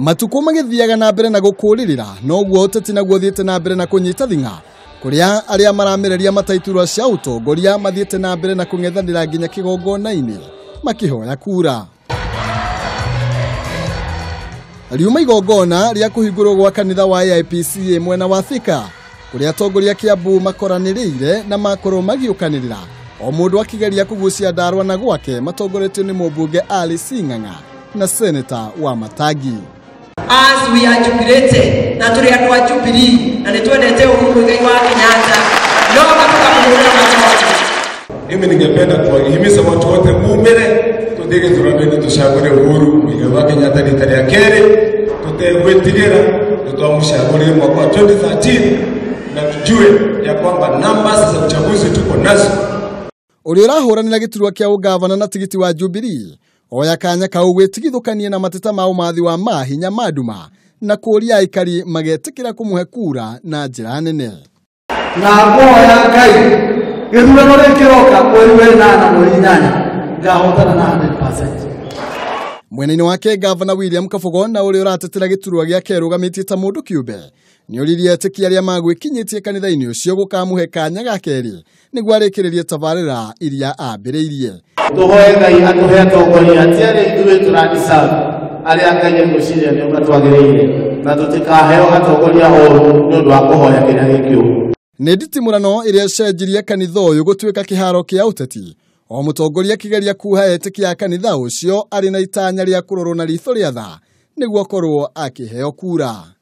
Matukũ magĩthiaga na mbere na gũkũrĩrĩra noguo ũteti naguo ũthiĩte na mbere na kũnyita thing'a kũrĩa arĩa maramereria mataiturwa cia ũtongoria mathiĩte na mbere na kũng'ethanĩra nginya kĩgongona-inĩ makĩhoya kura. Riuma igongona rĩa kũhingũrwo gwa kanitha wa AIPCA mwena wa Thika kũrĩa atongoria Kiambu makoranĩrĩire na makorwo magĩũkanĩrĩra o mũndũ akĩgeria kũgucia ndarwa na gwake matongoretio nĩ mũmbunge Alice Ng'ang'a na seneta wa Matangi. As we are jubilated na tũrĩ andũ a Jubilee na nĩ twendete Uhuru Muigai wa Kenyatta no tukamũhũrĩra machozi. Mimi ningependa kuwahimiza watu wote mumire tuthie gĩthurano-inĩ tũcagũre Uhuru Muigai wa Kenyatta rita rĩa kerĩ tũtegwĩtigĩra nĩtwamũcagũrire mwaka wa 2013 na tujue ya kwamba numbers za uchaguzi tuko nazo. Ũrĩa ũrahũranĩra gĩturwa kĩa ũgavana na tigiti wa Jubilee oya kanya kau gwĩtigithũkanie na mateta ma ũmathi wa mahinya ma nduma na kũũria aikari magetĩkĩra kũmũhe kura na njĩra nene. Na ngũhoya Ngai gĩthurano gĩkĩroka mweri wa 8 mweri 8 ngahotana na 100%. Mwena-inĩ wake gavana William Kabogo na ũrĩa ũratetera gĩturwa gĩake arũgamĩtie ta mũndũ kĩũmbe nĩoririe etĩkia arĩa magwĩkinyĩtie kanitha-inĩ ũcio gũkamũhe kanya ga kerĩ nĩguo arĩkĩrĩrie tabarĩra iria ambĩrĩirie. Tũhoe Ngai atũhe atongoria ti arĩa ithuĩ tũradiserve arĩa Ngai egwĩciria nĩo matwagĩrĩire na tũtikaheo atongoria oru nĩ ũndũ wa kũhoya kĩrĩa gĩkĩũru. Nĩ nditimũrano ĩrĩa ĩcenjirie kanitha ũyũ gũtuĩka kĩharo kĩa ũteti o mũtongoria akĩgeria kuha etĩkia a kanitha ũcio arĩ na itanya rĩa kũrorwo na ritho rĩa tha nĩguo akorwo akĩheo kura.